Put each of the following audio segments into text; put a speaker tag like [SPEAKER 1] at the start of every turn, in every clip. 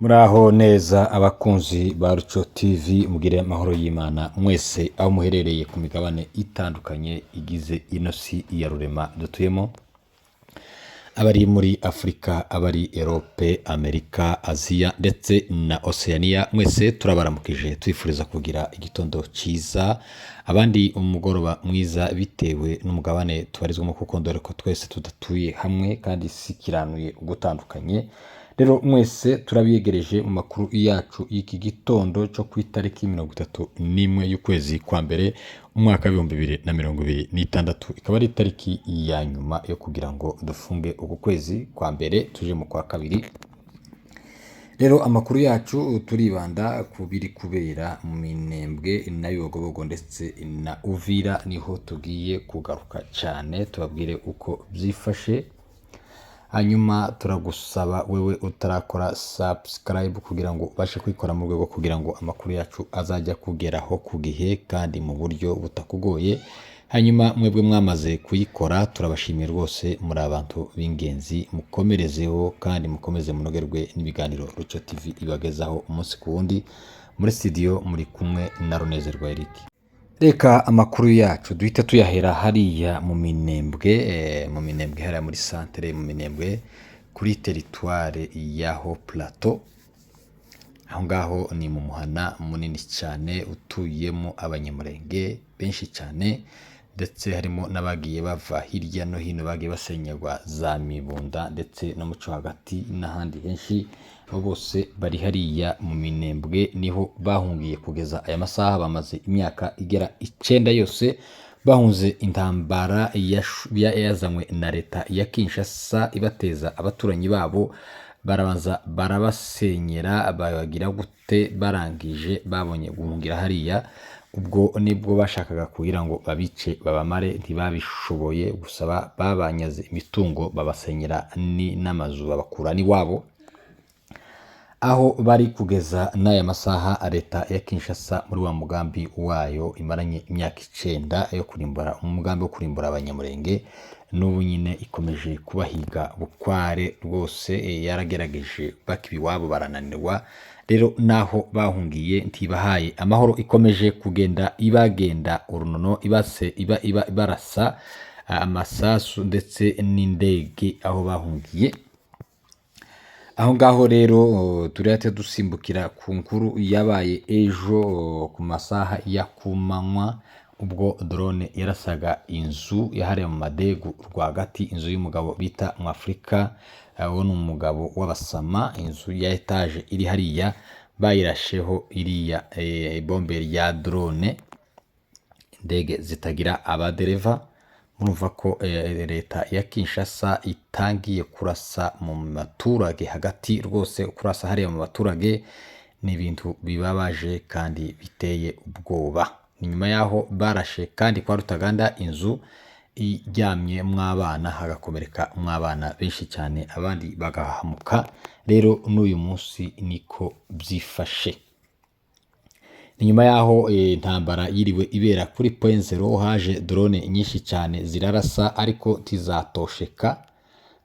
[SPEAKER 1] Muraho neza abakunzi ba Ruco TV, mugire amahoro y'Imana mwese aho muherereye ku migabane itandukanye igize ino si ya rurema dutuyemo, abari muri Afurika, abari Erope, Amerika, Aziya ndetse na Oceania, mwese turabaramukije twifuriza kugira igitondo cyiza, abandi umugoroba mwiza bitewe n'umugabane tubarizwamo, kuko dore ko twese tudatuye hamwe kandi isi ikiranuye ugutandukanye. Rero mwese turabiyegereje mu makuru yacu y'iki gitondo cyo ku itariki 31 y'ukwezi kwa mbere umwaka w'2026, ikaba ari itariki ya nyuma yo kugira ngo dufunge uku kwezi kwa mbere tuje mu kwa kabiri. Rero amakuru yacu turibanda ku biri kubera mu Minembwe na Bibogobogo ndetse na Uvira, niho tugiye kugaruka cyane tubabwire uko byifashe. Hanyuma turagusaba wewe utarakora subscribe kugira ngo ubashe kwikora mu rwego kugira ngo amakuru yacu azajya kugeraho ku gihe kandi mu buryo butakugoye. Hanyuma mwebwe mwamaze kuyikora turabashimiye rwose, muri abantu b'ingenzi, mukomerezeho kandi mukomeze munogerwe n'ibiganiro Ruco TV ibagezaho umunsi ku wundi. Muri studio muri kumwe na Runezerwa Eric. Reka amakuru yacu duhite tuyahera hariya mu Minembwe, mu Minembwe hariya muri santere mu Minembwe kuri teritware ya Haut Plateau. Aho ngaho ni mu muhana munini cyane utuyemo Abanyamurenge benshi cyane, ndetse harimo n'abagiye bava hirya no hino, bagiye basenyerwa za Mibunda ndetse no mu cyo hagati n'ahandi henshi. Abo bose bari hariya mu Minembwe niho bahungiye kugeza aya masaha, bamaze imyaka igera 9 yose bahunze intambara yazanywe na leta ya Kinshasa ibateza abaturanyi babo, barabanza barabasenyera babagira gute, barangije babonye guhungira hariya. Ubwo nibwo bashakaga kugira ngo babice babamare, ntibabishoboye, gusa babanyaze imitungo babasenyera n'amazu babakura n'iwabo aho bari kugeza n'aya masaha. Leta ya Kinshasa muri wa mugambi wayo imaranye imyaka 9 yo kurimbura, umugambi wo kurimbura Abanyamurenge, n'ubu nyine ikomeje kubahiga bukware rwose. Yaragerageje bakiba iwabo barananirwa, rero naho bahungiye ntibahaye amahoro, ikomeje kugenda ibagenda urunono, ibase iba iba ibarasa amasasu ndetse n'indege aho bahungiye. Aho ngaho rero turahita dusimbukira ku nkuru yabaye ejo ku masaha ya kumanywa, ubwo drone yarasaga inzu yahariwe mu Madegu rwagati, inzu y'umugabo bita Mwafurika, uwo ni umugabo w'Abasama, inzu ya etaje iri hariya bayirasheho iriya bombe rya drone, indege zitagira abadereva. Murumva ko leta ya Kinshasa itangiye kurasa mu baturage hagati rwose, kurasa hariya mu baturage ni ibintu bibabaje kandi biteye ubwoba. Ni nyuma y'aho barashe kandi kwa Rutaganda inzu iryamyemwo abana, hagakomereka abana benshi cyane, abandi bagahamuka. Rero n'uyu munsi niko byifashe. Ni nyuma y'aho intambara yiriwe ibera kuri Point Zero, haje drone nyinshi cyane zirarasa ariko ntizatosheka,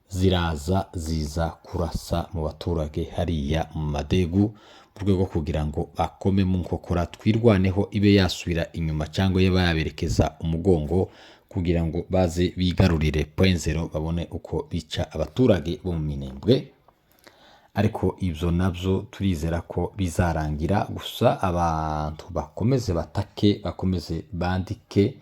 [SPEAKER 1] ziraza ziza kurasa mu baturage hariya mu Madegu, mu rwego kugira ngo bakome mu nkokora Twirwaneho ibe yasubira inyuma cyangwa ibe yaberekeza umugongo, kugira ngo baze bigarurire Point Zero babone uko bica abaturage bo mu Minembwe. Ariko ibyo nabyo turizera ko bizarangira, gusa abantu bakomeze batake, bakomeze bandike,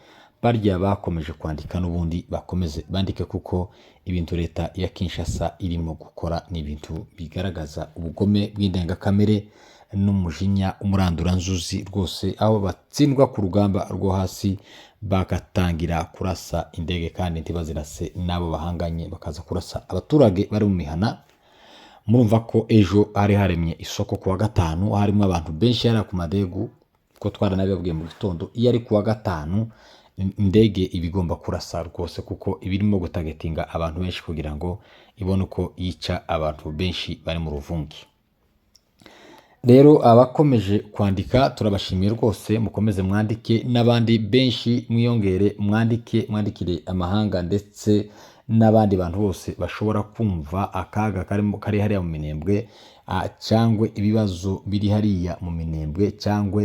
[SPEAKER 1] barya bakomeje kwandika n'ubundi bakomeze bandike, kuko ibintu leta ya Kinshasa irimo gukora ni ibintu bigaragaza ubugome bw'indengakamere n'umujinya umuranduranzuzi rwose, aho batsindwa ku rugamba rwo hasi bagatangira kurasa indege kandi ntibazirase n'abo bahanganye, bakaza kurasa abaturage bari mu mihana. Murumva ko ejo hari haremye isoko ku wa gatanu, harimo abantu benshi hariya ku Madegu, ko twaranabibabwiye mu gitondo, iyo ari ku wa gatanu indege iba igomba kurasa rwose, kuko iba irimo gutagetinga abantu benshi kugira ngo ibone uko yica abantu benshi bari mu ruvunge. Rero abakomeje kwandika turabashimiye rwose, mukomeze mwandike n'abandi benshi mwiyongere, mwandike, mwandikire amahanga ndetse n'abandi bantu bose bashobora kumva akaga kari hariya mu Minembwe. cyangwa ibibazo biri hariya mu Minembwe, cyangwa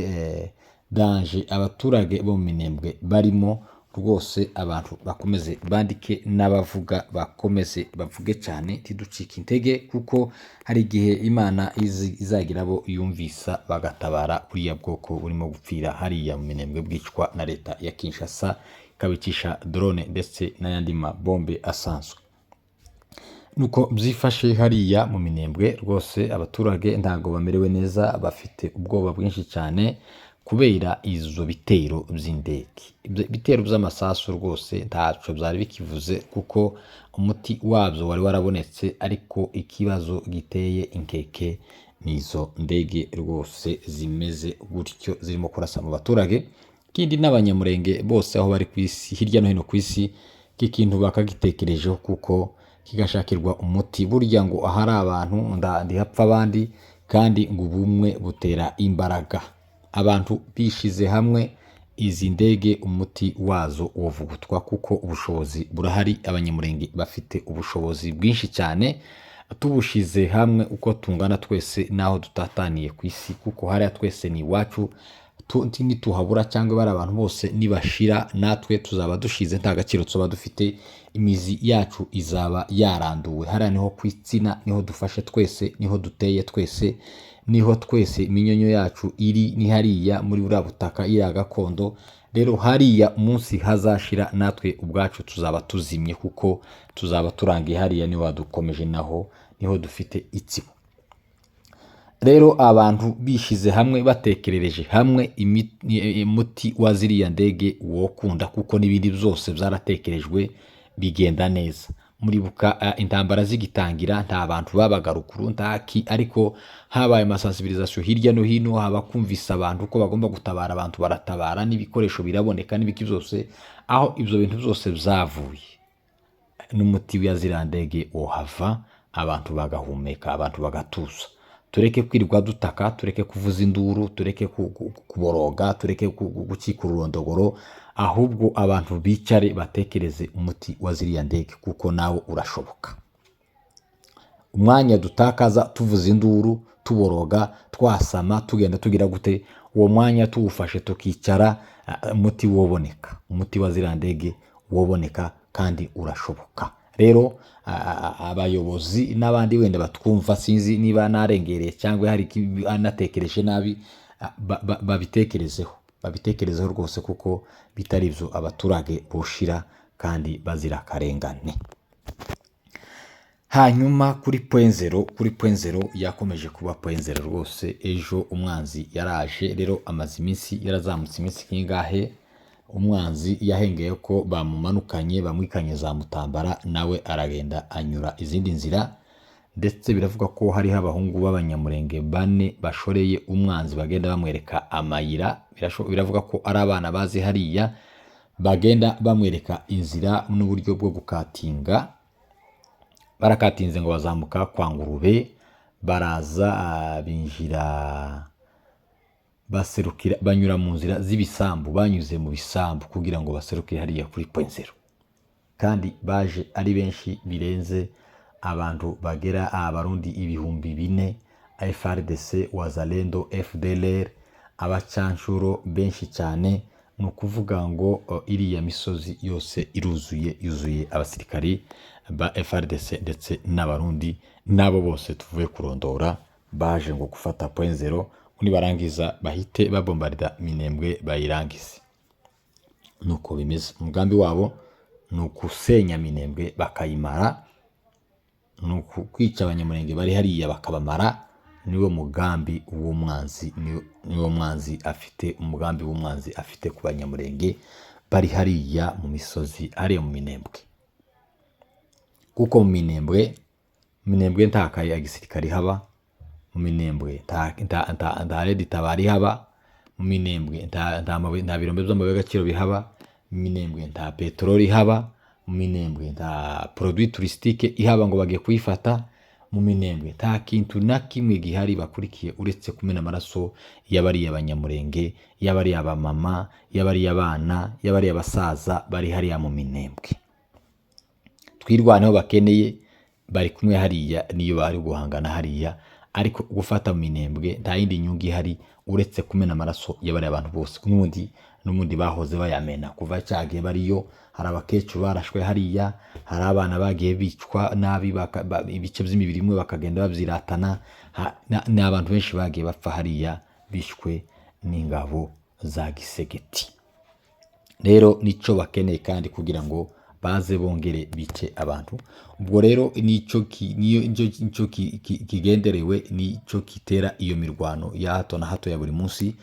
[SPEAKER 1] danger abaturage bo mu Minembwe barimo. Rwose abantu bakomeze bandike, n'abavuga bakomeze bavuge cyane, ntiducike intege, kuko hari igihe Imana izagira abo yumvisa bagatabara buriya bwoko burimo gupfira hariya mu Minembwe, bwicwa na leta ya Kinshasa, ikabicisha drone ndetse n'ayandi mabombe asanzwe. Nuko byifashe hariya mu Minembwe. Rwose abaturage ntabwo bamerewe neza, bafite ubwoba bwinshi cyane kubera izo bitero by'indege. Ibyo bitero by'amasasu rwose ntacyo byari bikivuze, kuko umuti wabyo wari warabonetse, ariko ikibazo giteye inkeke ni izo ndege rwose zimeze gutyo zirimo kurasa mu baturage. Ikindi, n'Abanyamurenge bose aho bari ku isi, hirya no hino ku isi, iki kintu bakagitekerejeho, kuko kigashakirwa umuti. Burya ngo ahari abantu ntihapfa abandi, kandi ngo ubumwe butera imbaraga. Abantu bishize hamwe, izi ndege umuti wazo wovugutwa, kuko ubushobozi burahari. Abanyamurenge bafite ubushobozi bwinshi cyane, tubushize hamwe uko tungana twese n'aho dutataniye ku isi, kuko hariya twese ni iwacu. Nituhabura cyangwa bari abantu bose nibashira, natwe tuzaba dushize, nta gaciro tuba dufite, imizi yacu izaba yaranduwe. Hariya niho ku itsina, niho dufashe twese, niho duteye twese, niho twese iminyonyo yacu iri, ni hariya muri buriya butaka, iriya gakondo. Rero hariya umunsi hazashira, natwe ubwacu tuzaba tuzimye, kuko tuzaba turangiye. Hariya niho badukomeje, naho niho dufite itsibo. Rero abantu bishize hamwe, batekerereje hamwe, umuti wa ziriya ndege wokunda, kuko n'ibindi byose byaratekerejwe bigenda neza. Muribuka intambara zigitangira, nta bantu babaga ruguru, ntaki, ariko habaye amasensibilisation hirya no hino, haba kumvisa abantu ko bagomba gutabara, abantu baratabara, n'ibikoresho biraboneka n'ibiki byose. Aho ibyo bintu byose byavuye, n'umuti wa ziriya ndege wohava, abantu bagahumeka, abantu bagatuza. Tureke kwirirwa dutaka, tureke kuvuza induru, tureke kuboroga, tureke gucika ururondogoro, ahubwo abantu bicare batekereze umuti wa ziriya ndege, kuko nawe urashoboka. Umwanya dutakaza tuvuza induru, tuboroga, twasama, tugenda tugira gute, uwo mwanya tuwufashe tukicara, umuti woboneka, umuti wa ziriya ndege woboneka kandi urashoboka. Rero abayobozi n'abandi wenda batwumva, sinzi niba narengereye cyangwa hari natekereje nabi, babitekerezeho, babitekerezeho rwose, kuko bitari ibyo abaturage boshira kandi bazira akarengane. Hanyuma kuri Point Zéro, kuri Point Zéro yakomeje kuba Point Zéro rwose. Ejo umwanzi yaraje rero, amaze iminsi yarazamutse, iminsi nk'ingahe. Umwanzi yahengeye ko bamumanukanye, bamwikanye za Mutambara, nawe aragenda anyura izindi nzira. Ndetse biravuga ko hariho abahungu b'Abanyamurenge bane bashoreye umwanzi, bagenda bamwereka amayira. Biravuga ko ari abana bazi hariya, bagenda bamwereka inzira n'uburyo bwo gukatinga. Barakatinze ngo bazamuka kwa Ngurube, baraza binjira, baserukira, banyura mu nzira z'ibisambu, banyuze mu bisambu kugira ngo baserukire hariya kuri Point Zéro. Kandi baje ari benshi birenze, abantu bagera Abarundi 4000, FARDC, Wazalendo, FDLR, abacanshuro benshi cyane. Ni ukuvuga ngo iriya misozi yose iruzuye, yuzuye abasirikari ba FARDC ndetse n'Abarundi n'abo bose tuvuye kurondora, baje ngo gufata Point Zéro, nibarangiza bahite babombarida Minembwe bayirangize. Nuko bimeze. Umugambi wabo ni ukusenya Minembwe bakayimara, ni ukwica Abanyamurenge bari hariya bakabamara. Niwo mugambi w'umwanzi, niwo mwanzi afite, umugambi w'umwanzi afite ku Banyamurenge bari hariya mu misozi, hariya mu Minembwe. Kuko mu Minembwe, Minembwe nta kayi ya gisirikare ihaba, mu Minembwe nta RED Tabara ihaba, mu Minembwe nta birombe by'amabuye y'agaciro bihaba, mu Minembwe nta peteroli ihaba, mu Minembwe nta produit touristique ihaba ngo bagiye kuyifata. Mu Minembwe nta kintu na kimwe gihari bakurikiye, uretse kumena amaraso y'abariya Banyamurenge, y'abariya abamama, y'abariya abana, y'abariya basaza bari hariya mu Minembwe. Twirwaneho bakeneye, bari kumwe hariya, niyo bari guhangana hariya. Ariko gufata mu Minembwe nta yindi nyungu ihari uretse kumena amaraso y'abariya bantu bose. N'ubundi bahoze bayamena kuva cyagiye bariyo. Hari abakecuru barashwe hariya, hari abana bagiye bicwa nabi, ibice by'imibiri imwe bakagenda babyiratana. Ni abantu benshi bagiye bapfa hariya bishwe n'ingabo za Gisegeti. Rero nico bakeneye kandi kugira ngo baze bongere bice abantu. Ubwo rero nico niyo nico kigenderewe, nico kitera iyo mirwano ya hato na hato ya buri munsi.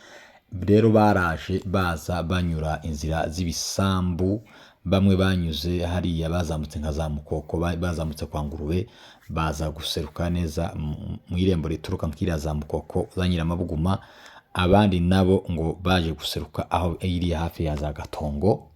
[SPEAKER 1] Rero baraje baza banyura inzira z'ibisambu, bamwe banyuze hariya bazamutse nka za Mukoko, bazamutse kwa Ngurube, baza guseruka neza mu irembo rituruka nk'iriya za Mukoko za Nyiramabuguma. Abandi nabo ngo baje guseruka aho iriya hafi ya za Gatongo,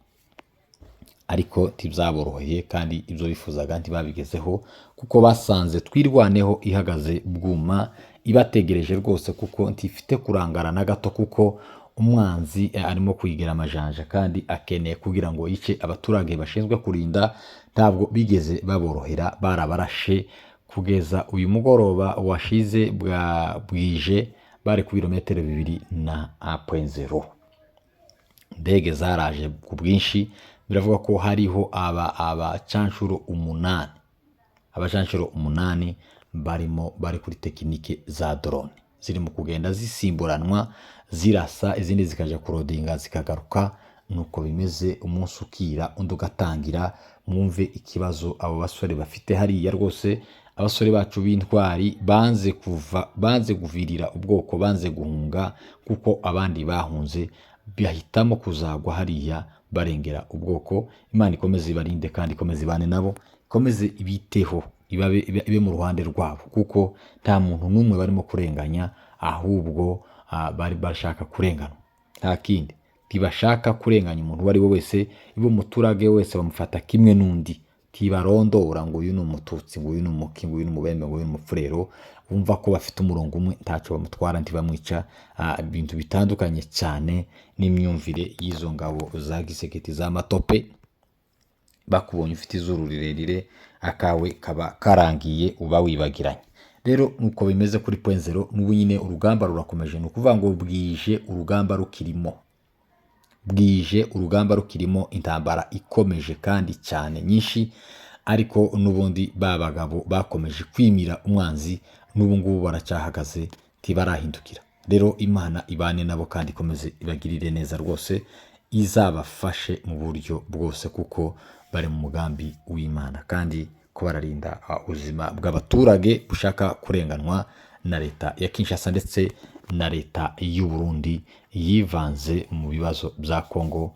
[SPEAKER 1] ariko ntibyaboroheye kandi ibyo bifuzaga ntibabigezeho, kuko basanze Twirwaneho ihagaze bwuma ibategereje rwose, kuko ntifite kurangara na gato, kuko umwanzi arimo kwigira amajanja kandi akeneye kugira ngo yice abaturage bashinzwe kurinda. Ntabwo bigeze baborohera, barabarashe kugeza uyu mugoroba washize bwa bwije bari ku birometero 2 na 0. Indege zaraje ku bwinshi, biravuga ko hariho aba abacanshuro umunani, abacanshuro umunani barimo bari kuri tekinike za drone zirimo kugenda zisimburanwa zirasa, izindi zikaja kurodinga zikagaruka. Nuko bimeze, umunsi ukira undi ugatangira. Mwumve ikibazo abo basore bafite hariya rwose. Abasore bacu b'intwari banze kuva, banze kuvirira ubwoko, banze guhunga kuko abandi bahunze, bahitamo kuzagwa hariya barengera ubwoko. Imana ikomeze ibarinde kandi ikomeze ibane nabo, ikomeze ibiteho, ibe mu ruhande rwabo, kuko nta muntu n'umwe barimo kurenganya, ahubwo bari bashaka kurenganwa, nta kindi. Ntibashaka kurenganya umuntu uwo ari we wese, iba umuturage wese bamufata kimwe n'undi. Ntibarondora ngo uyu ni Umututsi, ngo uyu ni Umuki, ngo uyu ni Umubembe, ngo uyu ni Umupfurero. Bumva ko bafite umurongo umwe, ntacyo bamutwara, ntibamwica. Ibintu bitandukanye cyane n'imyumvire y'izo ngabo za Giseketi za Matope. Bakubonye ufite izuru rirerire, akawe kaba karangiye, uba wibagiranye. Rero nuko bimeze kuri Point Zéro. N'ubu nyine urugamba rurakomeje, ni ukuvuga ngo bwije urugamba rukirimo, bwije urugamba rukirimo, intambara ikomeje kandi cyane nyinshi. Ariko n'ubundi ba bagabo bakomeje kwimira umwanzi, n'ubu ngubu baracyahagaze, ntibarahindukira. Rero Imana ibane nabo kandi ikomeze ibagirire neza rwose, izabafashe mu buryo bwose, kuko bari mu mugambi w'Imana kandi ko bararinda ubuzima bw'abaturage bushaka kurenganwa na leta ya Kinshasa ndetse na leta y'u Burundi yivanze mu bibazo bya Kongo,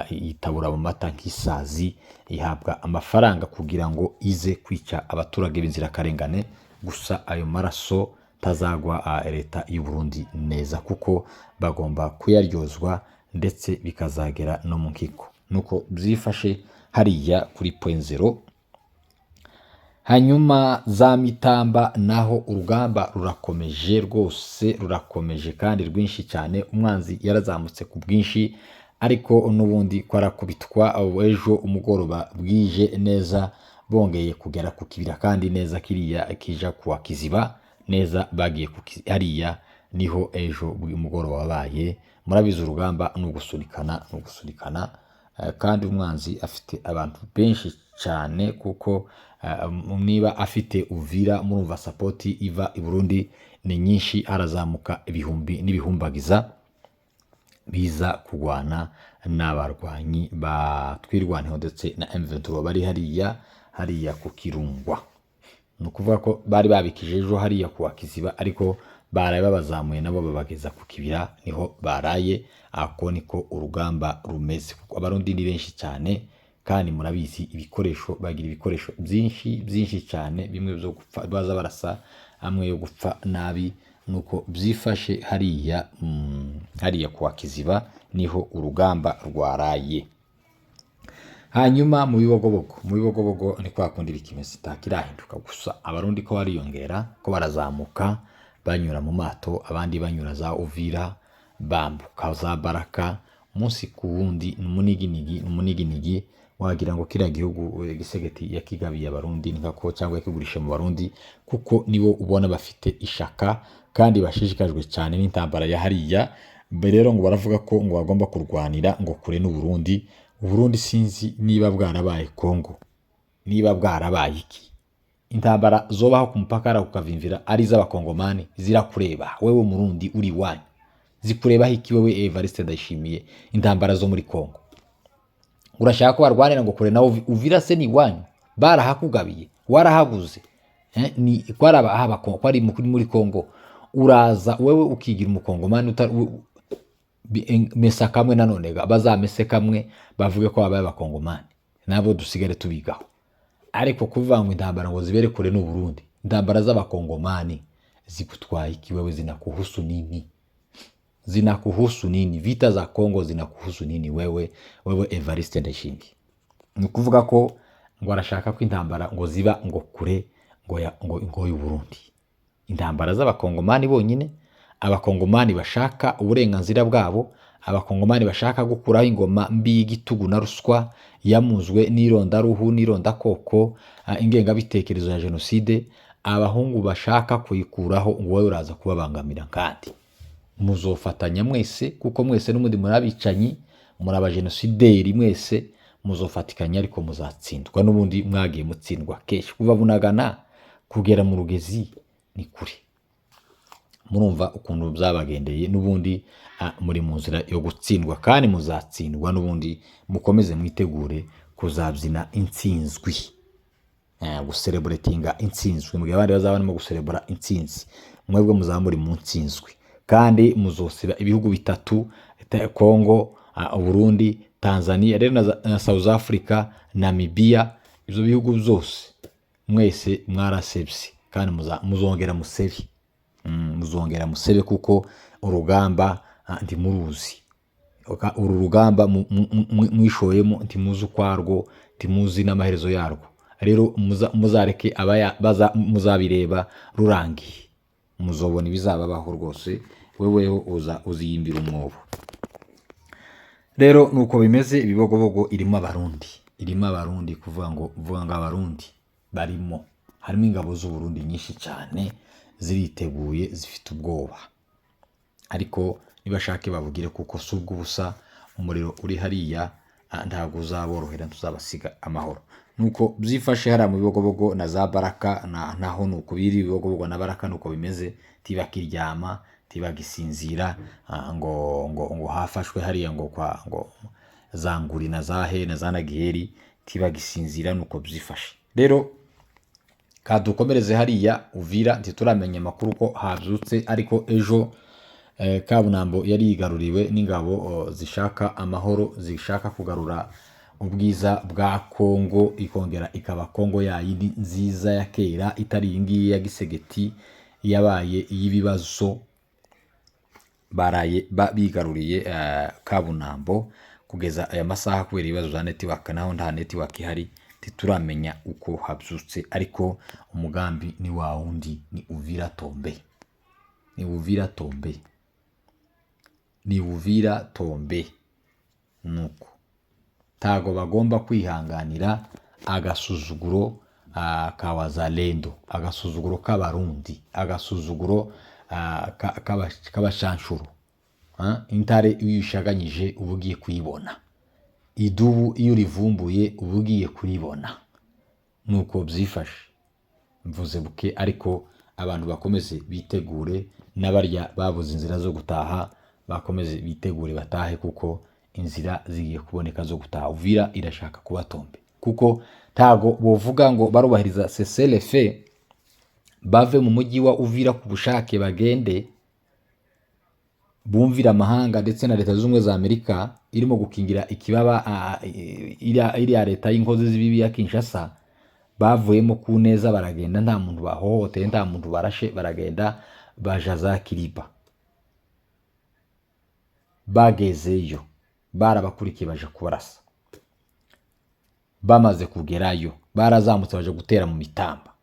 [SPEAKER 1] yitabura mu mata nk'isazi, ihabwa amafaranga kugira ngo ize kwica abaturage b'inzirakarengane. Gusa ayo maraso tazagwa leta y'u Burundi neza, kuko bagomba kuyaryozwa ndetse bikazagera no mu nkiko. Nuko byifashe hariya kuri Point Zéro. Hanyuma za Mitamba naho urugamba rurakomeje rwose, rurakomeje kandi rwinshi cyane. Umwanzi yarazamutse ku bwinshi, ariko n'ubundi ko arakubitwa. Ejo umugoroba bwije neza bongeye kugera ku kibira kandi neza kiriya kija kuwa Kiziba neza, bagiye hariya niho ejo umugoroba wabaye. Murabizi, urugamba ni ugusunikana, ni ugusunikana. Kandi umwanzi afite abantu benshi cyane, kuko niba afite Uvira, murumva support iva i Burundi ni nyinshi, harazamuka ibihumbi n'ibihumbagiza biza kurwana n'abarwanyi ba Twirwaneho ndetse na M23 bari hariya ku Kirungwa. Ni ukuvuga ko bari babikije ejo hariya kuwa Kiziba, ariko baraye babazamuye nabo babageza ku kibira, niho baraye. Ako niko urugamba rumeze, kuko Abarundi ni benshi cyane kandi murabizi ibikoresho bagira, ibikoresho byinshi byinshi cyane, bimwe byo gupfa baza barasa amwe yo gupfa nabi. Nuko byifashe hariya, hariya kuwa Kiziba niho urugamba rwaraye. Hanyuma mu Bibogobogo, mu Bibogobogo ni kwa kundi bikimeze, ntakirahinduka. Gusa Abarundi ko bariyongera, ko barazamuka banyura mu mato, abandi banyura za Uvira, bambuka za Baraka, umunsi ku wundi ni umuniginigi, ni umuniginigi. Wagira ngo kiriya gihugu Gisegeti yakigabiye Abarundi, ni nkako, cyangwa yakigurisha mu Barundi, kuko nibo ubona bafite ishaka kandi bashishikajwe cyane n'intambara ya hariya. Rero ngo baravuga ko ngo bagomba kurwanira ngo kure n'Uburundi. Uburundi sinzi niba bwarabaye Kongo, niba bwarabaye iki. Intambara zobaho ku mupaka hariya kukavimvira ari iz'Abakongomani, zirakureba wewe Murundi uri iwanyu? Zikurebaho iki wewe Evariste Ndayishimiye? Intambara zo muri Kongo urashaka ko barwanira ngo kure nawe? Uvira se ni iwanyu? Barahakugabiye? Warahaguze? Ni kwari kwari muri Kongo, uraza wewe ukigira Umukongomani mesa kamwe. Nanone bazamese kamwe bavuge ko babaye Abakongomani, nabo dusigare tubigaho. Ariko kuvuga ngo intambara ngo zibere kure n'u Burundi, intambara z'Abakongomani zigutwaye iki wewe? Zinakuhusu nini? Zinakuhusu nini? Vita za Kongo zinakuhusu nini wewe Evariste Ndayishimiye? Ni ukuvuga ko ngo arashaka ko intambara ngo ziba ngo kure ngo ya, ngo y'u Burundi. Intambara z'Abakongomani bonyine, Abakongomani bashaka uburenganzira bwabo, Abakongomani bashaka gukuraho ingoma mbi y'igitugu na ruswa yamuzwe n'irondaruhu n'irondakoko, ingengabitekerezo ya jenoside, abahungu bashaka kuyikuraho, ngo wowe uraza kubabangamira. Kandi muzofatanya mwese, kuko mwese n'ubundi muri abicanyi, muri abajenosideri mwese. Muzofatikanya ariko muzatsindwa n'ubundi, mwagiye mutsindwa kenshi. Kuva Bunagana kugera mu Rugezi ni kure. Murumva ukuntu byabagendeye. N'ubundi muri mu nzira yo gutsindwa kandi muzatsindwa n'ubundi. Mukomeze mwitegure kuzabyina intsinzwi, gusereburetinga intsinzwi. Mu gihe abandi bazaba barimo guserebura intsinzi, mwebwe muzaba muri mu ntsinzwi. Kandi muzosiba ibihugu bitatu: Congo, Burundi, Tanzania rero na South Africa, Namibia. Ibyo bihugu byose mwese mwarasebye kandi muzongera musebe. Muzongera musebe kuko urugamba ntimuruzi. Uru rugamba mwishoyemo ntimuzi ukwarwo, ntimuzi n'amaherezo yarwo. Rero muzareke muzabireba rurangiye, muzobona ibizababaho rwose. Weweho uza uziyimbira umwobo. Rero nuko bimeze. Ibibogobogo irimo Abarundi, irimo Abarundi, kuvuga ngo vuga ngo Abarundi barimo. Harimo ingabo z'Uburundi nyinshi cyane, ziriteguye, zifite ubwoba. Ariko nibashake babugire, kuko si ubw'ubusa. Umuriro uri hariya ntabwo uzaborohera, tuzabasiga amahoro. Nuko byifashe hariya mu Bibogobogo na za Baraka naho nuko biri. Ibibogobogo na Baraka nuko bimeze, tibakiryama, tibagisinzira. Ngo hafashwe hariya ngo kwa ngo za Nguri na za he na za Nagiheri, tibagisinzira. Nuko byifashe. Rero kadukomereze hariya Uvira. Ntituramenya amakuru ko habyutse, ariko ejo Kabunambo yari yigaruriwe n'ingabo zishaka amahoro, zishaka kugarura ubwiza bwa Kongo, ikongera ikaba Kongo yayindi nziza ya kera, itari iyi ngiyi ya Gisegeti yabaye iy'ibibazo. Baraye bigaruriye Kabunambo. Kugeza aya masaha, kubera ibibazo bya network, naho nta network ihari, ntituramenya uko habyutse. Ariko umugambi ni wa wundi, ni Uvira tombe, ni Uvira tombe, ni Uvira tombe. Nuko ntago bagomba kwihanganira agasuzuguro ka Wazalendo, agasuzuguro k'Abarundi, agasuzuguro k'abashanshuro. Intare iyo uyishaganyije uba ugiye kuyibona, idubu iyo urivumbuye uba ugiye kuribona. Nuko byifashe. Mvuze buke, ariko abantu bakomeze bitegure, n'abarya babuze inzira zo gutaha bakomeze bitegure batahe, kuko inzira zigiye kuboneka zo gutaha. Uvira irashaka kuba tombe, kuko ntago bovuga ngo barubahiriza cessez-le-feu, bave mu mujyi wa Uvira ku bushake, bagende bumvira amahanga ndetse na Leta Zunze Ubumwe za Amerika irimo gukingira ikibaba iriya leta y'inkozi z'ibibi ya Kinshasa. Bavuyemo ku neza, baragenda, nta muntu bahohoteye, nta muntu barashe, baragenda baja za Kiriba. Bagezeyo barabakurikiye, baja kubarasa. Bamaze kugerayo barazamutse, baja gutera mu mitamba.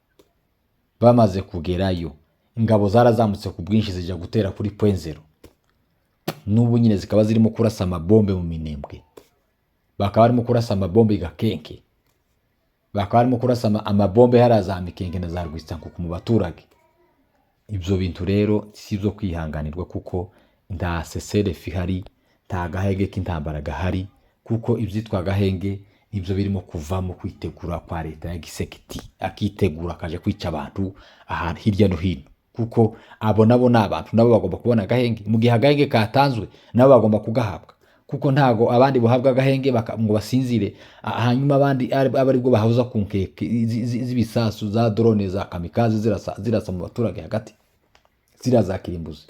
[SPEAKER 1] Bamaze kugerayo ingabo zarazamutse ku bwinshi, zijya gutera kuri Point Zéro. N'ubu nyine zikaba zirimo kurasa amabombe mu Minembwe. Bakaba barimo kurasa amabombe i Gakenke, bakaba barimo kurasa amabombe hariya za Mikenke na za Rwitsankuku mu baturage. Ibyo bintu rero si ibyo kwihanganirwa, kuko nta cessez-le-feu ihari, nta gahenge k'intambara gahari, kuko ibyitwa agahenge nibyo birimo kuvamo kwitegura kwa leta ya Tshisekedi, akitegura akaja kwica abantu ahantu hirya no hino, kuko abo nabo ni abantu, nabo bagomba kubona agahenge. Mu gihe agahenge katanzwe, nabo bagomba kugahabwa, kuko ntago abandi bahabwa agahenge ngo basinzire, hanyuma abandi abe aribwo bahoza ku nkeke z'ibisasu za drone za kamikaze zirasa mu baturage hagati, ziriya za kirimbuzi.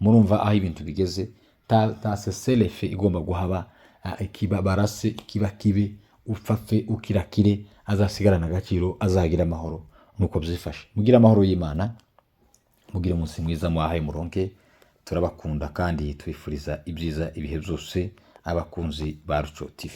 [SPEAKER 1] Murumva aho ibintu bigeze. Ta cessez-le-feu igomba guhaba. Ikiba barase, ikiba kibe, upfa apfe, ukirakire, azasigarana agaciro, azagira amahoro. Nuko byifashe. Mugire amahoro y'Imana, mugire umunsi mwiza, muhahe muronke. Turabakunda kandi tubifuriza ibyiza ibihe byose, abakunzi ba Ruco TV.